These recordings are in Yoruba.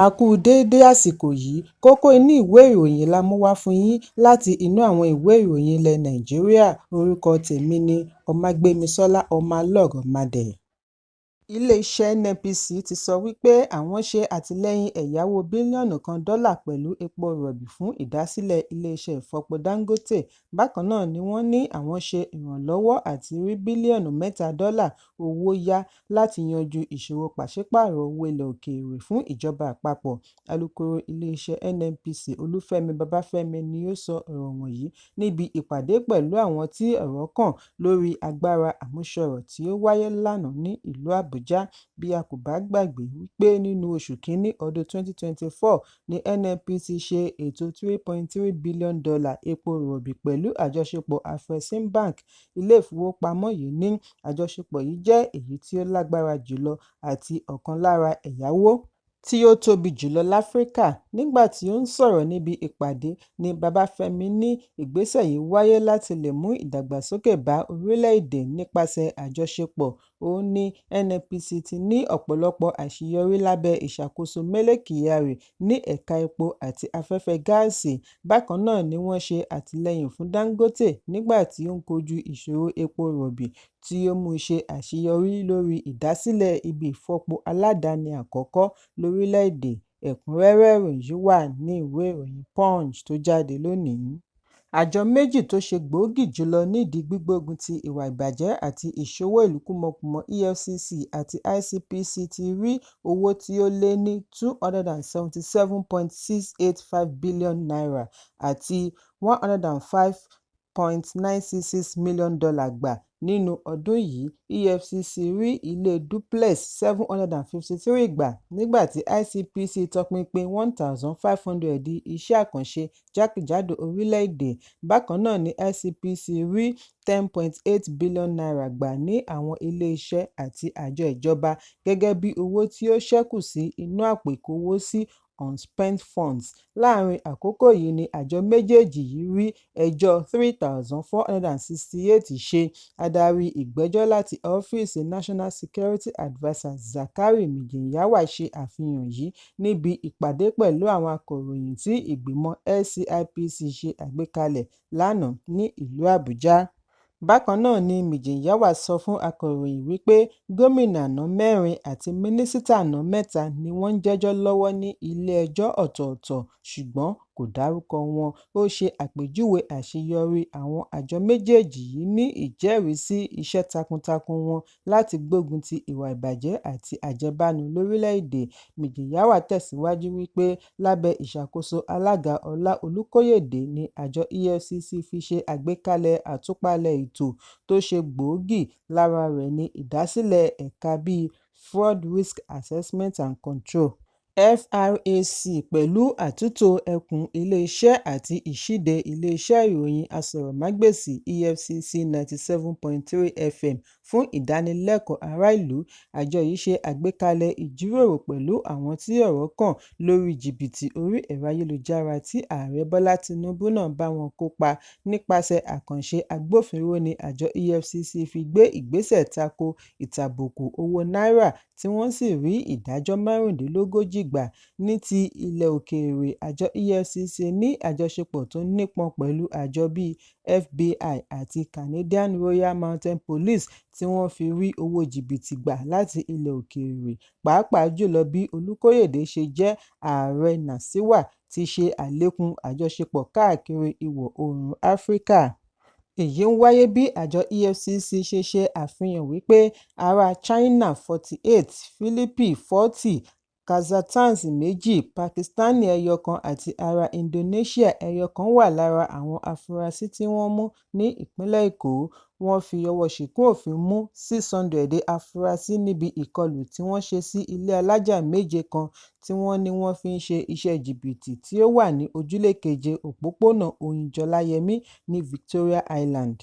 A kú déédé àsìkò yìí. Kókó inú ìwé ìròyìn la mú wá fún yín láti inú àwọn ìwé ìròyìn ilẹ̀ Nàìjíríà. Orúkọ tèmi ni Ọmágbémisọ́lá Ọmọlọ́rọ̀madẹ̀. Iléeṣẹ́ NNPC ti sọ wípé àwọn ṣe àtìlẹ́yìn ẹ̀yáwó bílíọ̀nù kan dọ́là pẹ̀lú epo rọ̀bì fún ìdásílẹ̀ iléeṣẹ́ ìfọpo Dangote. Bákan náà ni wọ́n ní àwọn ṣe ìrànlọ́wọ́ àti rí bílíọ̀nù 3 dọ́là owó yá láti yanjú ìṣòro pàṣípààrọ̀ owó ilẹ̀ òkèèrè fún ìjọba àpapọ̀. Alukoro iléeṣẹ́ NNPC Olúfẹ́mi Babáfẹ́mi ni ó sọ ọ̀rọ̀ wọ̀nyí níbi ìpàdé pẹ̀lú àwọn tí ọ̀rọ̀ kàn lórí agbára àmúṣọrọ̀ tí ó wáyé lánàá ní ìlú Àbújá. Bí a kò bá gbàgbé wípé nínú oṣù kínní ọdún 2024 ní NNPC ṣe ètò $3.3 billion epo rọ̀bì pẹ̀lú àjọṣepọ̀ Afreximbank. Ilé ìfowópamọ́ yìí ní àjọṣepọ̀ yìí jẹ́ èyí tí ó lágbára jùlọ àti ọ̀kan lára ẹ̀yáwó tí ó tóbi jùlọ láfíríkà. Nígbà tí ó ń sọ̀rọ̀ níbi ìpàdé ní Babáfẹ́mi ní ìgbésẹ̀ yìí wáyé láti lè mú ìdàgbàsókè bá orílẹ̀-èdè nípasẹ̀ àjọṣepọ̀. Ó ní NNPC ti ní ọ̀pọ̀lọpọ̀ àṣeyọrí lábẹ́ ìṣàkóso Mele Kyari ní ẹ̀ka epo àti afẹ́fẹ́ gáàsì. Bákan náà ni wọ́n ṣe àtìlẹ́yìn fún Dangote nígbà tí ó ń kojú ìṣòro epo rọ̀bì tí ó mú ṣe àṣeyọrí lórí ìdásílẹ̀ ibi ìfọpo aládàáni àkọ́kọ́ lórílẹ̀-èdè. Ẹ̀kúnrẹ́rẹ́ ìròyìn yìí wà ní ìwé ìròyìn Punch tó jáde lónìí. Àjọ méjì tó ṣe gbòógì jùlọ nídìí gbígbógun ti ìwà ìbàjẹ́ àti ìṣowó ìlú kúmọkùmọ, EFCC àti ICPC, ti rí owó tí ó lé ní ₦277.685 billion àti $105.966 million gbà nínú ọdún yìí. EFCC rí ilé duplex 753 gbà, nígbà tí ICPC tọpinpin 1,500 iṣẹ́ àkànṣe jákèjádò orílẹ̀-èdè. Bákan náà ni ICPC rí ₦10.8 billion gbà ní àwọn ilé-iṣẹ́ àti àjọ ìjọba gẹ́gẹ́ bí owó tí ó ṣẹ́kù sí inú àpò ìkówósí unspent funds. Láàárín àkókò yìí ni àjọ méjèèjì yìí rí ẹjọ́ 3,468 ṣe. Adarí ìgbẹ́jọ́ láti ọ́fíìsì National Security Adviser Zakari Mijinyawa ṣe àfihàn yìí níbi ìpàdé pẹ̀lú àwọn akọ̀ròyìn tí ìgbìmọ̀ LCIPC ṣe àgbékalẹ̀ lánàá ní ìlú Àbújá. Bákan náà ni Mijinyawa sọ fún akọ̀ròyìn wípé gómìnà àná mẹ́rin àti mínísítà àná mẹ́ta ni wọ́n ń jẹ́jọ́ lọ́wọ́ ní ilé-ẹjọ́ ọ̀tọ̀ọ̀tọ̀, ṣùgbọ́n kò dárúkọ wọn. Ó ṣe àpèjúwe àṣeyọrí àwọn àjọ méjèèjì yìí ní ìjẹ́ríìsí iṣẹ́ takuntakun wọn láti gbógun ti ìwà ìbàjẹ́ àti àjẹbánu lórílẹ̀-èdè. Mijinyawa tẹ̀síwájú wípé lábẹ́ ìṣàkóso alága Ọlá Olúkóyèdé ní àjọ EFCC fi ṣe àgbékalẹ̀ àtúpalẹ̀ ètò tó ṣe gbòógì lára rẹ̀ ní ìdásílẹ̀ ẹ̀ka bíi Fraud Risk Assessment and Control FRAC pẹ̀lú àtúntò ẹkùn iléeṣẹ́ àti ìṣíde iléeṣẹ́ ìròyìn aṣọ̀ròmágbèsì EFCC 97.3 FM fún ìdánilẹ́kọ̀ọ́ ará ìlú. Àjọ yìí ṣe àgbékalẹ̀ ìjíròrò pẹ̀lú àwọn tí ọ̀rọ̀ kàn lórí jìbìtì orí ẹ̀rọ ayélujára tí Ààrẹ Bọ́lá Tinubu náà bá wọn kópa. Nípasẹ̀ àkànṣe agbófinró ní àjọ EFCC fi gbé ìgbésẹ̀ tako ìtàbùkù owó náírà tí wọ́n sì rí ìdájọ́ 35 gbà. Ní ti ilẹ̀ òkèèrè, àjọ EFCC ní àjọṣepọ̀ tó nípọn pẹ̀lú àjọ bíi FBI àti Canadian Royal Mounted Police tí wọ́n fi rí owó jìbìtì gbà láti ilẹ̀ òkèèrè, pàápàá jùlọ bí Olúkóyèdé ṣe jẹ́ ààrẹ NACIWA ti ṣe àlékún àjọṣepọ̀ káàkiri ìwọ̀-oòrùn Áfíríkà. Èyí ń wáyé bí àjọ EFCC ṣe ṣe àfihàn wípé ará China 48, Philippines 40, Kazakhstan méjì, Pakistani ẹyọ kan àti ará Indonesia ẹyọ kan wà lára àwọn afurasí tí wọ́n mú ní ìpínlẹ̀ Èkó. Wọ́n fi ọwọ́ ṣìkún òfin mú 600 afurasí níbi ìkọlù tí wọ́n ṣe sí ilé alájà méje kan tí wọ́n ní wọ́n fi ń ṣe iṣẹ́ jìbìtì tí ó wà ní Ojúlé Keje, Òpópónà Òyìnjọ́láyẹmí ní Victoria Island.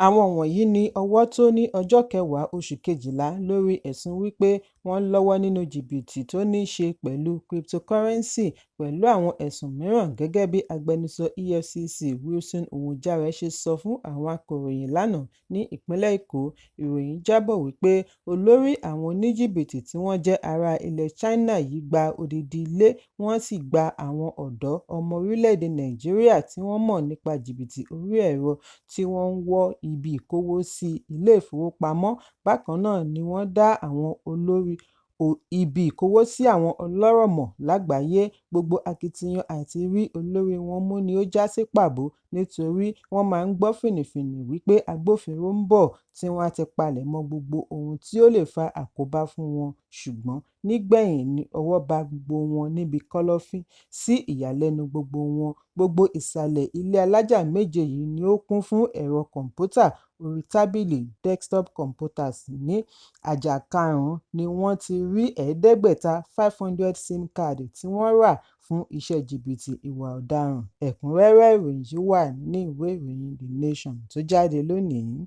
Àwọn wọ̀nyí ní ọwọ́ tó ní ọjọ́ 10 oṣù kejìlá lórí ẹ̀sùn wípé wọ́n lọ́wọ́ nínú jìbìtì tó ní í ṣe pẹ̀lú cryptocurrency. pẹ̀lú àwọn ẹ̀sùn mìíràn gẹ́gẹ́ bí agbẹnusọ EFCC Wilson Uwujaren ṣe sọ fún àwọn akọ̀ròyìn lánàá ní ìpínlẹ̀ Èkó. Ìròyìn jábọ̀ wípé olórí àwọn oníjìbìtì tí wọ́n jẹ́ ará ilẹ̀ China yìí gba odindi ilé wọ́n sì gba àwọn ọ̀dọ́ ọmọ orílẹ̀-èdè Nàìjíríà tí wọ́n mọ̀ nípa jìbìtì orí ẹ̀rọ tí wọ́n ń wọ ibi ìkówósí ilé-ìfowópamọ́. Bákan náà ni wọ́n dá àwọn olórí ibi ìkówósí àwọn ọlọ́rọ̀ mọ̀ lágbàáyé. Gbogbo akitiyan àti rí olórí wọn mú ni ó já sí pàbó nítorí wọ́n máa ń gbọ́ fìnnìfìnnì wípé agbófinró ń bọ̀ tí wọ́n á ti palẹ̀mọ́ gbogbo ohun tí ó lè fa àkóbá fún wọn, ṣùgbọ́n nígbẹ̀yìn ní ọwọ́ bá gbogbo wọn níbi kọ́lọ́fín. Sí ìyàlẹ́nu gbogbo wọn, gbogbo ìsàlẹ̀ ilé alájà méje yìí ni ó kún fún ẹ̀rọ kọ̀m̀pútà orí tábìlì (desktop computers). Ní àjà karùn-ún ni wọ́n ti rí 500 500 SIM káàdì tí wọ́n rà fún iṣẹ́ jìbìtì ìwà ọ̀daràn. Ẹ̀kúnrẹ́rẹ́ ìròyìn yìí wà nínú ìwé ìròyìn The Nation tó jáde lónìí.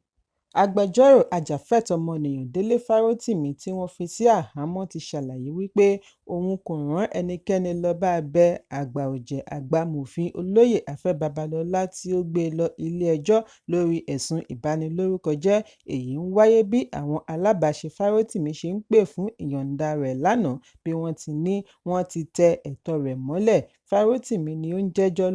Agbẹjọ́rò ajàfẹ́tọ̀ọ́ ọmọnìyàn Délé Fárótìmí tí wọ́n fi sí àhámọ́ ti ṣàlàyé wípé òun kò rán ẹnikẹ́ni lọ bá bẹ àgbà ọ̀jẹ̀ àgbà amòfin Olóyè Afẹ́ Babalọ́lá tí ó gbé e lọ ilé-ẹjọ́ lórí ẹ̀sùn ìbanilórúkọjẹ́. Èyí ń wáyé bí àwọn alábàáṣe Fárótìmí ṣe ń pè fún ìyọ̀ǹda rẹ̀ lánàá bí wọ́n ti ní wọ́n ti tẹ ẹ̀tọ́ rẹ̀ mọ́lẹ̀. Fárótìmí ni ó ń jẹ́jọ́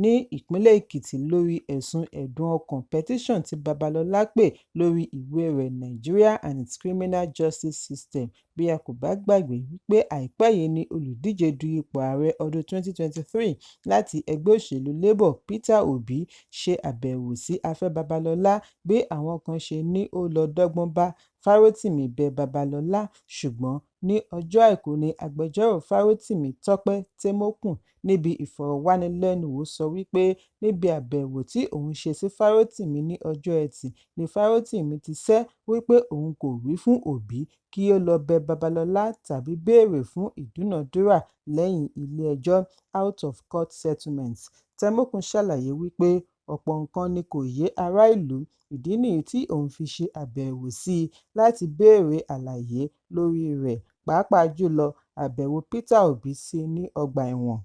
ní ìpínlẹ̀ Èkìtì lórí ẹ̀sùn ẹ̀dùn ọkàn petition tí Babalọ́lá pè lórí ìwé rẹ̀ Nigeria and its Criminal Justice System. Bí a kò bá gbàgbé wípé àìpẹ́ yìí ni olùdíje du ipò ààrẹ ọdún 2023 láti ẹgbẹ́ òṣèlú Labour Peter Obi ṣe àbẹ̀wò sí Afẹ́ Babalọ́lá bí àwọn kan ṣe ní ó lọ dọ́gbọ́n bá Fárótìmí bẹ Babalọ́lá, ṣùgbọ́n ní ọjọ́ Àìkú ni agbẹjọ́rò Fárótìmí Tọ́pẹ́ Témókùn níbi ìfọ̀rọ̀wánilẹ́nuwò sọ wípé níbi àbẹ̀wò tí òun ṣe sí Fárótìmí ní ọjọ́ Ẹtì ni Fárótìmí ti sẹ́ wípé òun kò wí fún Òbí kí ó lọ bẹ Babalọ́lá tàbí béèrè fún ìdúnàádúrà lẹ́yìn ilé-ẹjọ́ out of court settlement. Témókùn ṣàlàyé wípé ọ̀pọ̀ nǹkan ni kò yé ará ìlú, ìdí nìyí tí òun fi ṣe àbẹ̀wò sí i láti béèrè àlàyé lórí rẹ̀, pàápàá jùlọ àbẹ̀wò Peter Obi sí i ní ọgbà ẹ̀wọ̀n.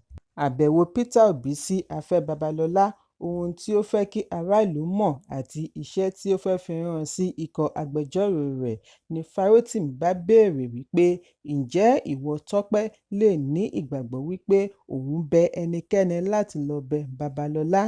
Àbẹ̀wò Peter Obi sí Afẹ́ Babalọ́lá, ohun tí ó fẹ́ kí ará ìlú mọ̀ àti iṣẹ́ tí ó fẹ́ fi rán sí ikọ̀ agbẹjọ́rò rẹ̀ ní Fárótìmí bá béèrè wípé ǹjẹ́ ìwọ Tọ́pẹ́ lè ní ìgbàgbọ́ wípé òun bẹ ẹnikẹ́ni láti lọ bẹ Babalọ́lá?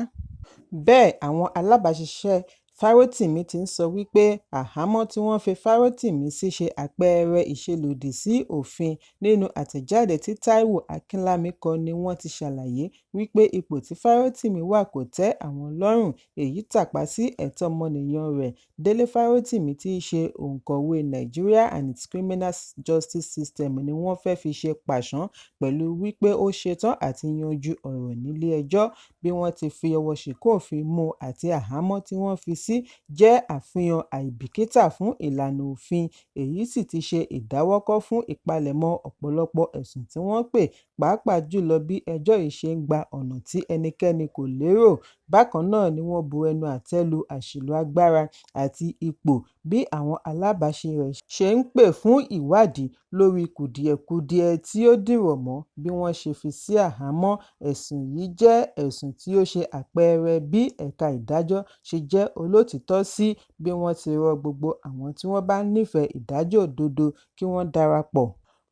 Bẹ́ẹ̀ àwọn alábàáṣiṣẹ́ Fárótìmí ti ń sọ wípé àhámọ́ tí wọ́n fi Fárótìmí sí ṣe àpẹẹrẹ ìṣelòdì sí òfin. Nínú àtẹ̀jáde tí Táíwò Akínlámí kọ ni wọ́n ti ṣàlàyé wípé ipò tí Fárótìmí wà kò tẹ́ àwọn lọ́rùn, èyí tàpá sí ẹ̀tọ́ ọmọnìyàn rẹ̀. Délé Fárótìmí tí í ṣe òǹkọ̀wé Nigeria and its Criminal Justice System ni wọ́n fẹ́ fi ṣe pàṣán pẹ̀lú wípé ó ṣetán àti yanjú ọ̀rọ̀ nílé-ẹjọ́. Bí wọ́n ti fi ọwọ́ ṣìkún òfin mú àti àhámọ́ tí wọ́n fi sí jẹ́ àfihàn àìbìkítà fún ìlànà òfin, èyí sì ti ṣe ìdáwọ́kọ̀ fún ìpalẹ̀mọ́ ọ̀pọ̀lọpọ̀ ẹ̀sùn tí wọ́n pè, pàápàá jùlọ bí ẹjọ́ yìí ṣe ń gba ọ̀nà tí ẹnikẹ́ni kò lérò. Bákan náà ni wọ́n bu ẹnu àtẹ́ lu àṣìlò agbára àti ipò bí àwọn alábàáṣe rẹ̀ ṣe ń pè fún ìwádìí lórí kùdìẹ̀kudiẹ tí ó dìrọ̀ mọ́ bí wọ́n ṣe fi sí àhámọ́. Ẹ̀sùn yìí jẹ́ ẹ̀sùn tí ó ṣe àpẹẹrẹ bí ẹ̀ka ìdájọ́ ṣe jẹ́ olótìítọ́ sí bí wọ́n ti rọ gbogbo àwọn tí wọ́n bá nífẹ̀ẹ́ ìdájọ́ òdodo kí wọ́n darapọ̀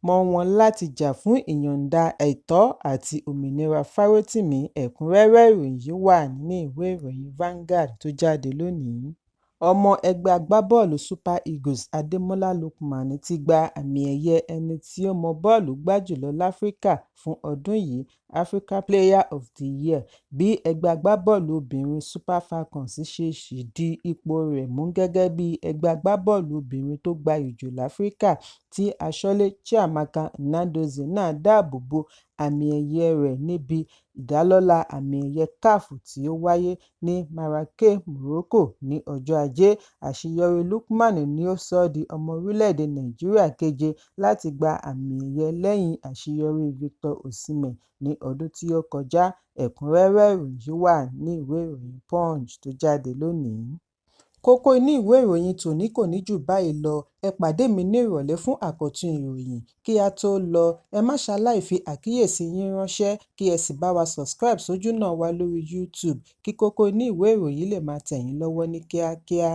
mọ́ wọn láti jà fún ìyọ̀ǹda ẹ̀tọ́ àti òmìnira Fárótìmí. Ẹ̀kúnrẹ́rẹ́ ìròyìn yìí wà nínú ìwé ìròyìn Vanguard tó jáde lónìí. Ọmọ ẹgbẹ́ agbábọ́ọ̀lù Super Eagles Ademola Lookman ti gba àmì-ẹ̀yẹ ẹni tí ó mọ bọ́ọ̀lù gbá jùlọ láfíríkà fún ọdún yìí Africa Player of the Year bí ẹgbẹ́ agbábọ́ọ̀lù obìnrin Super Falcons ṣe sì di ipò rẹ̀ mú gẹ́gẹ́ bí ẹgbẹ́ agbábọ́ọ̀lù obìnrin tó gbayì jù láfíríkà tí aṣọ́lé Chiamaka Nnadozie náà dáàbò bo àmì-ẹ̀yẹ rẹ̀ níbi ìdálọ́lá àmì-ẹ̀yẹ CAF tí ó wáyé ní Marrakech, Morocco ní ọjọ́ Ajé. Àṣeyọrí Lookman ni ó sọ ọ́ di ọmọ orílẹ̀-èdè Nàìjíríà keje láti gba àmì-ẹ̀yẹ lẹ́yìn àṣeyọrí Victor Osimhen ní ọdún tí ó kọjá. Ẹ̀kúnrẹ́rẹ́ ìròyìn yìí wà nínú ìwé ìròyìn Punch tó jáde lónìí. Kókó inú ìwé ìròyìn tòní kò ní jù báyìí lọ. Ẹ pàdé mi ní ìrọ̀lẹ́ fún àkọ́tún ìròyìn. Kí á tó lọ, ẹ má ṣaláì fi àkíyèsí yín ránṣẹ́ kí ẹ sì bá wa subscribe sójúnà wa lórí YouTube kí kókó inú ìwé ìròyìn lè máa tẹ̀ yín lọ́wọ́ ní kíákíá.